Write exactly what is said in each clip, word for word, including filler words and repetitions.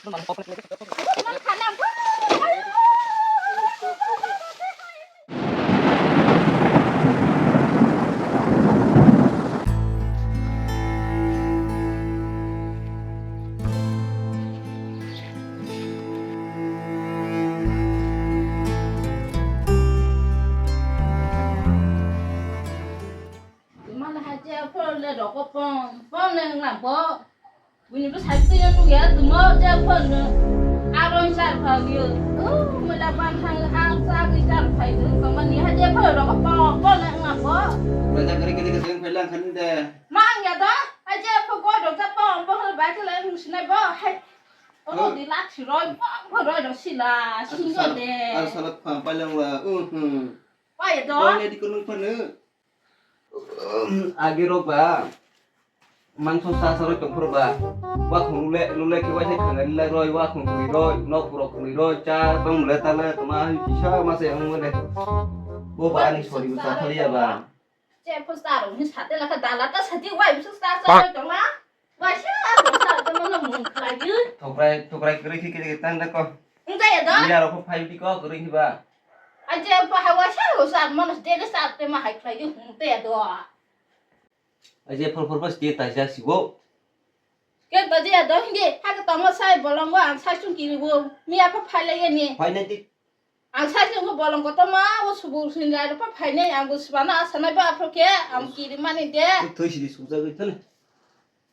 Mane hai je phone le roko pon, pon le wngla bo. Bini bwsai twi nukya tumo je phone no. Aro char phagyo. Oh, mela ban thang ang sa ki char phai du. Kamani hai je phone roko pon, pon le wngla bo. Mela kare kare kare phai lang khan de. Ma ang ya da. Hai je phone ko do ja pon, pon le ba ke le nung sinai bo. Hai. Oh, di lak si roi, pon, pon roi do sila, singo de. Ar salak phang palang wa. Uh, hmm. Pai do. Pai ne di kunung phano. Agi rok ba, mangso sa sa roi tong phuru ba, wakhung lule, lule khe waisa khangani lai roi, wakhung khwi roi, nok puro khwi roi, cha tong mule ta le, toma hai kisa ma se ang mule. Bo ba ani sori bu sa thali ya ba. Che pho sa rok ni sa te la kha dala ta sa di wai bu sa sa roi tong la. Waisa, waisa, tamo no mung khlaiwi. Thokrai, thokrai kwrwi khe khe tang da ko. Wng jaya do? Iya rok phai di ko kwrwi khe ba. Aje pa ha waisa, waisa, mano de de sa te ma hai khlaiwi hung te do. Aje phor phor bas de ta ja sibo. Ke ta jaya do hindi, ha ke tamo sai bolongo ang sai chung kiri bo. Miya pa phai lai ni. Phai nai di. Ang sai se wngkha bolong kotorma, o subung sinjai rok pha phainai, ang bo swbana asanai ba aphuru khe, ang kiri mani de. Thwi sidi sukjagwi thani.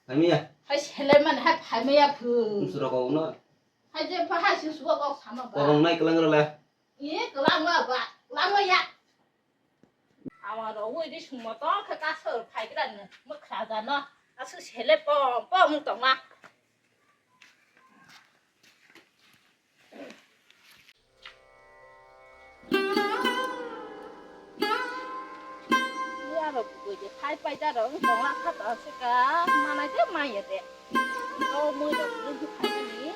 Hamya. Hai selai mani hai phaimaya phu. Umsura kok no. Hai je pha hai se sugo kok sama ba. Korong nai kwlang rala. Ye kwlang ma ba, kwlang ma ya. Ama ro ui di sungmo to khe kasor phaigra no, mo khlaja no. Asu sele pom pom tongma. Yarok bui de phai pai da rok tong la kha ta se ka manai de mai ya de. O mui rok bui de phai ni.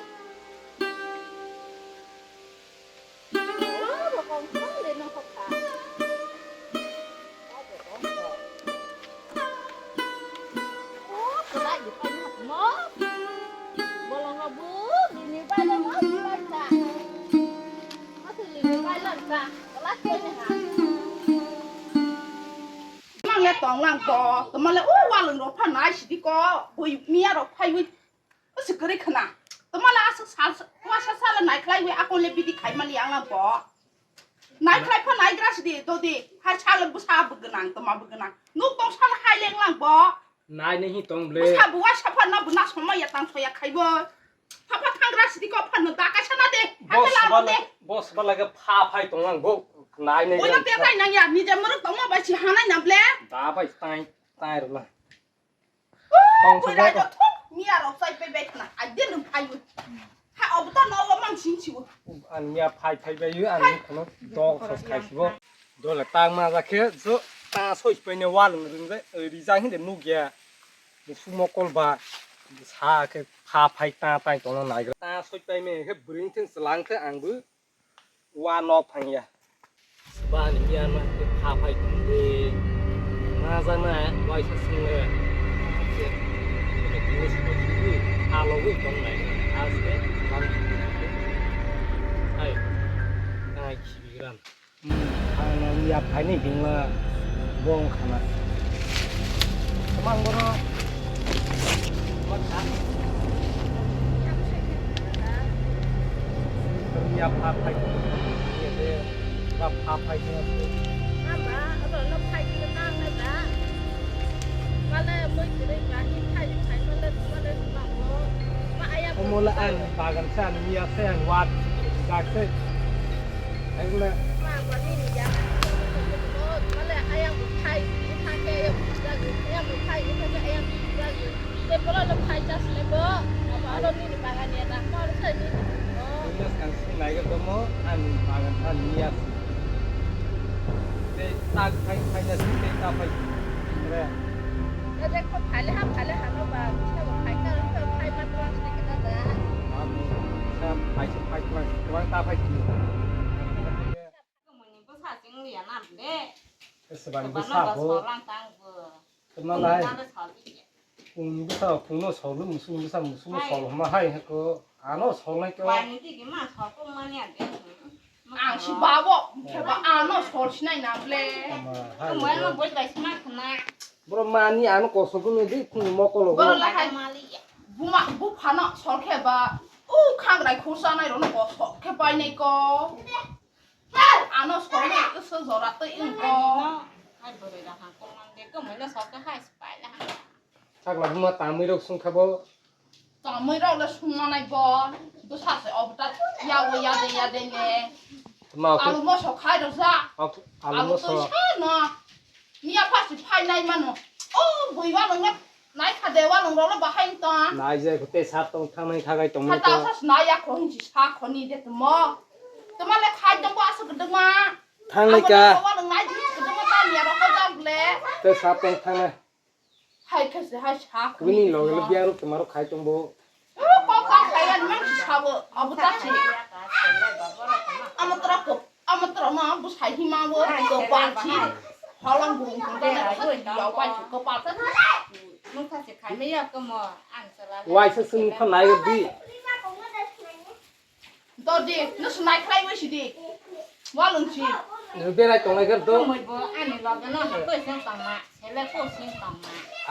O rok kong kong de no kha. O bo kong kong. O kwlai de phai na mo. Bolong rok bu bini bai na mo bai ta. Mang le tong lang to, tama le o walung rok pha nai sidi ko, bui miya rok phai wi, o si kwrwi khna. Tama le aswk sal, wasa sal nai khlai wi, akon le bidi khai mali ang lang to. Nai khlai pha nai gra sidi, dodi, hai sal bwsa bw gwnang, tama bw gwnang. Nuk tong sal hai leng lang bo. Nai nai hi tong ble. Bwsa buwa sapha na bwna somai ya tang soya khai bo. Papa thangra sidi ko phan da kaisa na de. Boss Hakhe la bala, de. Boss bala ke pha phai tong ang bo. Nai nai. Boya te tai nang ya ni je muruk tong ma bai si hanai na ble. Da bai tai tai rw na. Tong Boya sujai ko. Ni aro sai pe be na. Ai de nung phai. Ha, obo to no, obo mang sing sibo. An miya phai phai bai yu, an ni kono dog sos khai sibo. Dole tang ma ja khe jo ta soi pai ne wal ring ring rijang hin de nuk ya. Musu mokol ba sa khe pha phai ta tai tong nai. Ta soi pai me khe bring thing selang khe ang bu wa no phang ya. Ba ni ya na ke pha phai tong de. Na ja na waisa sing le. Ke ke ni ko si ko si ni a lo wi tong nai. As ke bang. Ai. Ai khibi gram. Ang ya phai ni bing la bong khana. Tamang bono. Ya pha phai. Ba pha phai. Ama, abo no phai ni nang na ba. Mala moi kiri ba ni phai phai mala mala ba. Ma aya. Omola ang bagan sa ni ya sa ang wat. Dak se. Ang na. Ma ba ni ni ya. Mala aya phai ni phai ke ya. Aya phai ni phai ke aya. Te polo lo phai chas le bo. Abo aro nini bagan ya na. Mor sa ni. Oh. Nini skang sing nai ga domo, ani bagan sa niya. Te tak phai phai na sing te ta phai. Re. Te de ko phai le ha phai le ha no ba. Sa ba phai ka ro phai ma tuang sing ke da da. Sa phai sa phai tuang, tuang ta phai. Muni bwsa chwng liya nam de. Sebani bwsa bo. Solang tang bo. Tuma lai. Tang de sol di. Phung bwsa phungno sol, musung bwsa musungno sol homa hai heko. Ano solnai khe. Bai ni tigi ma sokong mani age. Ang si babo, khe ba ano sol sinai na ble. Ama, hai Kemai bo. Ano boi bai sima khna. Bro mani ano kosok ni di khun mokolo. Bro Bai lahai. Mali ya. Buma, buphano sol khe ba. U khangrai khursa nai rono kosok khe bai nai ko. Ano songwi usu jora twi wngkho. Hai bwrwi rok hangkuk mang de, kwmwino sokhe hai se paila hangkha. Chakla buma tamwi rok sungkha bo. Tamwi rok le sungma nai bo. Bwsa se obta yawo yade yade ne. Tma Alu moso khai rok ja. Alu moso. Alu twi sa no. Miya phasi phainai mano. O bui walong no nai kha de walong rok no bahai tong. Nai je khute sa tong thangnai thagai tong Kha ta to. Sa nai ya khon ji sa khoni de tmo. Tma le khai tong ba sa gdma. Thangnai ka. Walong nai ji gdma ta miya rok ko jang le. Te sa tong thangnai. Hai khe se hai sa khoni. Bini loge le biya rok tma rok khai tong bo. Kok kok kaya ni mang si sabo, abo ta si. Amo tra ko, amo tra ma, bo sai hi ma bo, ko pa si. Halang burung ko ta na, ko ya pa si, ko pa ta. Nung sa se khai me ya ko mo, ang sa la. Wai sa sung kha nai di. Dodi, no sunai khlai wai si di. Walung si. Berai tonglai kar do. Moi bo ani loge no ha koi sing tongma, sele ko sing tongma.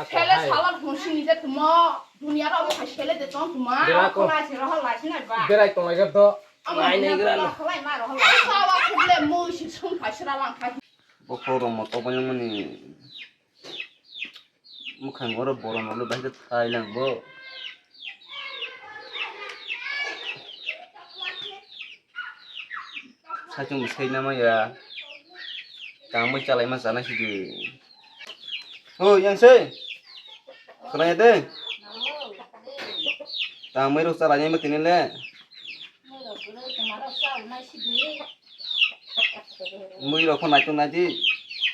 Sele hai. Salar hun sing ni de tumo. Dunia ro mo sele de tong tuma. Bera ko. Kula si ro hol lai sinai ba. Berai tonglai kar do. Amo nai nai dunia gra. Kula khlai ma ro hol lai. Sawa khuble mo si sung phai sra lang phai. Bo khorong mo to banyang mani. Mwkhang oro borok no bahai khe thai lang bo. Saichung bo sai nama ya. Tangwi chalaima chana sidi. O yang se. Khwnaya de. Tangwi rok chalaima tini le. Mui rok pho naitok nai di.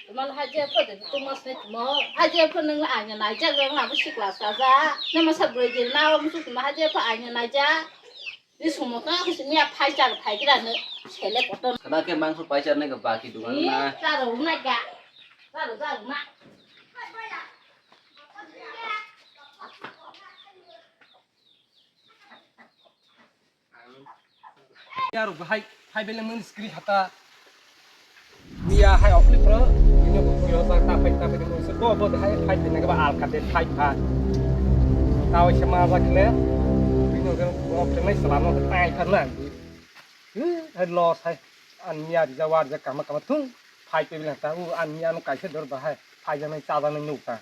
Tuma hajia pho de tuma se tuma. Hajia pho nung anya naijak le abo sikla saja. Nama sa bwrwi di na o musu tuma hajia pho anya naijak. Ni sumo ta ko simi a phai char phai gira ne sele kotor. Khana ke mangso paisa ne ga baki dukan na. Charo na ga. Charo charo na. Yaro bahai phai bele mani screen hata. Miya hai okli pro, ini ko kuyo sa ta phai ta phai mo se ko bo hai phai bele ba al kate phai pha. Tao se ma ba kle. Ini ko ko tenai salano tai pha na. Hai loss hai. An miya rija war ja kama kama thung. Phai pe bele ta u an miya no kaise dor bahai. Phai ja nai cha ja nai nuk ta.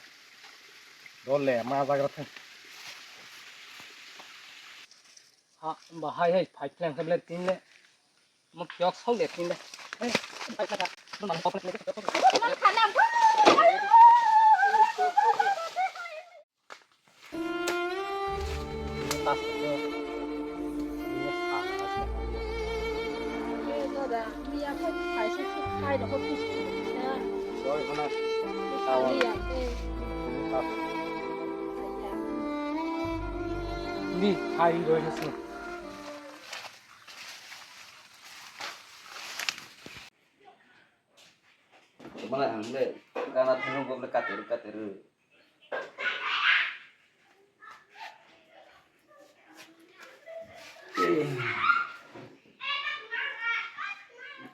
Dole ma ja gra thung. Ha, bahai hai phai phleng khe le tin le. Mo phiok sok le tin le. Hai, phai phleng kha. Mo mang pok le. Dada, miya kho phai se khai rokho kis. Sorry, mana? Sorry, ya, eh. Ni khai roi se. Mana ang le gana thangno gok le kateru kateru.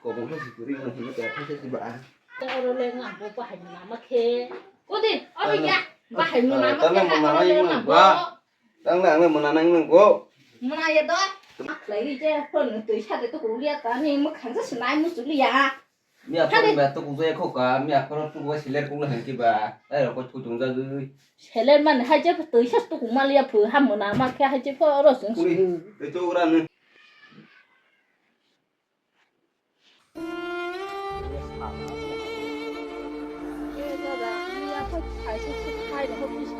Kobong le sikuri nang hino kaya thangsa si ba. Oro le nang bo bahai mona ma khe. Kodi, oro ya, bahai mona ma khe. Tang le mona nang nang bo. Tang le ang le mona nang nang bo. Mona ya do. Khlai ri je, phone twi sa de to kulia ta ni mo khangsa sinai mo sulia. Miya phone ba to kujaya kho ka, miya phone to ba siler kung hang ki ba. Tai rok ko thu chung ja gui. Seler man hai je twi sa to kung mal ya phu ha mona ma khe hai je pho ro sung. Ui, te to ura ne. Eh, dada, miya pho hai se khai rok ko pis.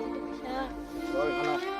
Oi, hana.